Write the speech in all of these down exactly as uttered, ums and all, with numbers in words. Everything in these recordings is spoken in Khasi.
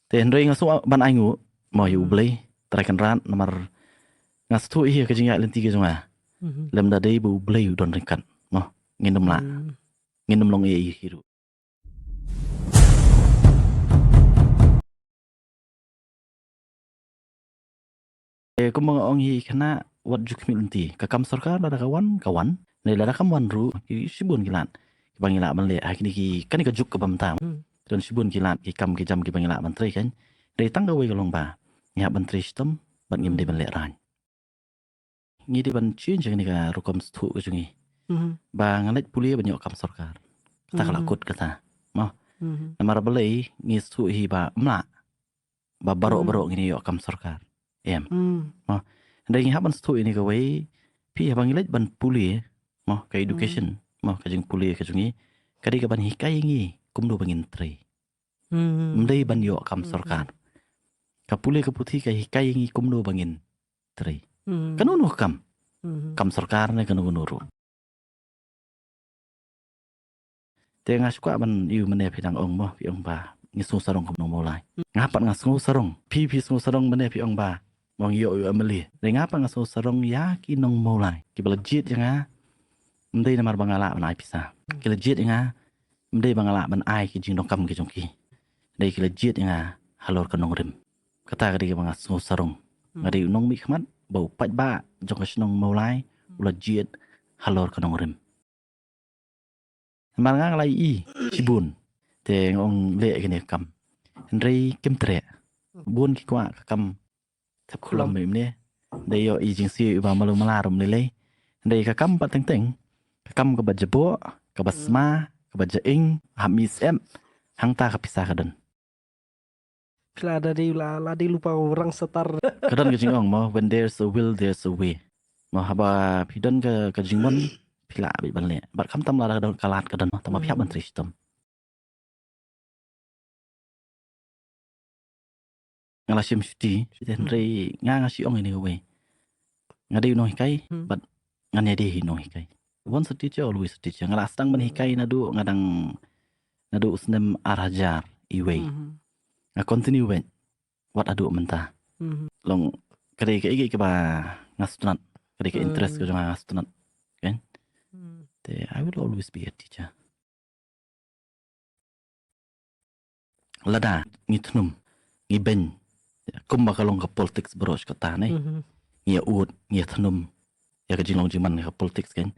Te hynrei nga sngew ban ai nguh mo ïa U Blei Trai Kynrad namar nga sngewthuh hi ka jingïaid lynti ka jong nga. Lymda dei ba U Blei u don ryngkat mo, ngin ym lah, ngin ym long ei ei hi ruh. Eh, kumba nga ong hi khynnah, wat ju khmih lynti. Ka kam sorkar lada ka wan, ka wan. Ne lada kam wan ruh, ki shibun ki lad kiba ngi lah ban leh ha kine ki, kane ka juk kaba mynta. Don shibun ki lad, ki kam ki jam kiba ngi lah ban trei kan. Dei tang kawei ka long ba ngi hap ban trei shitom bad ngim dei ban lehraiñ. Ngi dei ban change kane ka rukom sngewthuh ka jong ngi. Ba nga leit pule ban ïoh kam sorkar, kata ka la kut kata. Mo. Namar balei ngi sngewthuh hi ba ym lah ba baroh baroh ngin ïoh kam sorkar. Em. Mo. Hynrei ngi hap ban sngewthuh ïa kane kawei, phi, haba ngi leit ban pule, mo, ka education, mo, ka jingpule ka jong ngi ka dei ka ban hikai ïa ngi kumno ba ngin trei. Ym dei ban ïoh kam sorkar. Ka pule ka puthi ka hikai ïa ngi kumno ba ngin trei. Kano kano ka kam, kam sorkar ne kano kano ruh. Te nga shu kwah ban ïoh mynne phi dang ong mo, phi ong ba ngi sngew sarong kum nong Mawlai. Nga pat nga sngew sarong, phi phi sngew sarong mynne phi ong ba mo ngi ïoh ïoh M L A. Te nga pat nga sngew sarong ïa ki nong Mawlai kiba la jied ïa nga. Ym dei namar ba nga lah ban ai pisa. Ki la jied ïa nga ym dei ba nga lah ban ai ki jingdonkam ki jong ki. Dei ki la jied ïa nga halor ka nongrim. Kata ka dei kaba nga sngew sarong. Nga dei u nongmihkhmat ba u paidbah jong ka shnong Mawlai u la jied halor ka nongrim. Namar nga nga la ïohi shibun. Te nga ong leh kane ka kam. Hynrei kim treh. Bun ki kwah ka kam thep khulom, khulom mynne. Dei ïoh i jingsiew iba malu mala rum lei lei. Hynrei ka kam pat teng teng, ka kam kaba jaboh, kaba sma, kaba jaing, hap mih syep, hangta ka pisa ka don. Phi la da dei la, la dei lypa u rang satar. Ka don ka jingong mo, when there's a will, there's a way. Mo, haba phi don ka, ka jingmon, phi lah beit ban leh. Bad khamtam lada ka don ka lad ka don mo, tangba phi hap ban trei shitom. Nga la shim shuti, shuti hynrei nga nga shu ong ïa kane kawei. Nga dei u nonghikai, bad ngan ïadei hi u nonghikai. Once a teacher, always a teacher. Nga la sdang ban hikai naduh nga dang, naduh u snem ar hajar iwei. Nga continue beit wat haduh mynta. Long ka dei kaei kaei kaba nga sngewtynnat, ka dei ka interest ka jong nga, nga sngewtynnat. Kan? Te I will always be a teacher. Lada ngi thnum, ngi beiñ kumba ka long ka politics baroh shi katta ne. Ngi ïa ud, ngi ïa thnum ïa ka jinglong jingman ka politics kan.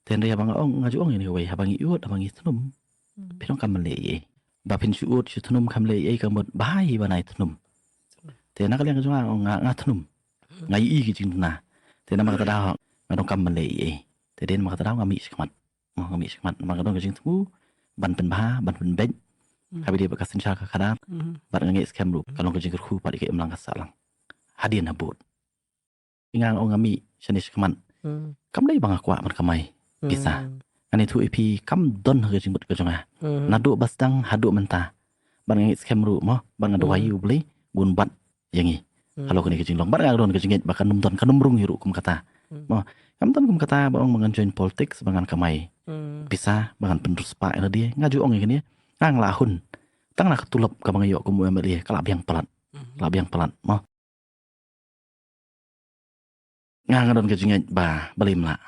Te hynrei haba nga ong, nga ju ong ïa kane kawei, haba ngi ud, haba ngi thnum, phi donkam ban leh ei ei. Ba phin shu ud shu thnum kam leh ei ei, ka mut bha hi ban ai thnum. Te na ka liang ka jong nga, nga, nga thnum, nga ïohi ki jingduna. Te namar kata daw nga donkam ban leh ei ei. Te dei namar kata daw nga mih shakhmat. Mo, nga mih shakhmat namar nga don ka jingthmu ban pynbha, ban pynbeit ha ba ïadei bad ka synshar ka khadar. Bad nga ngeit skhem ruh ka long ka jingkyrkhu pat ïa ka imlang ka sahlang hadien habud. Nga ong nga mih shane shakhmat, kam dei ba nga kwah ban kamai pisa. Ngan ïathuh ïa phi, kam don ha ka jingmut ka jong nga naduh ba sdang haduh mynta. Bad nga ngeit skhem ruh mo, bad nga duwai ïa U Blei ba un bat ïa ngi halor kane ka jinglong. Bad nga don ka jingngeit ba kan ym don, kan ym rung hi ruh kum kata. Mo, kam don kum kata ba ong ba ngan join politics ba ngan kamai pisa, ba ngan pynriewspah ïa lade. Nga ju ong ïa kane, nga nga la hun, tang na ka tulop kaba nga ïoh kum u M L A ka la biang palat. Ka la biang palat mo. Nga nga don ka jingngeit ba balei ym lah.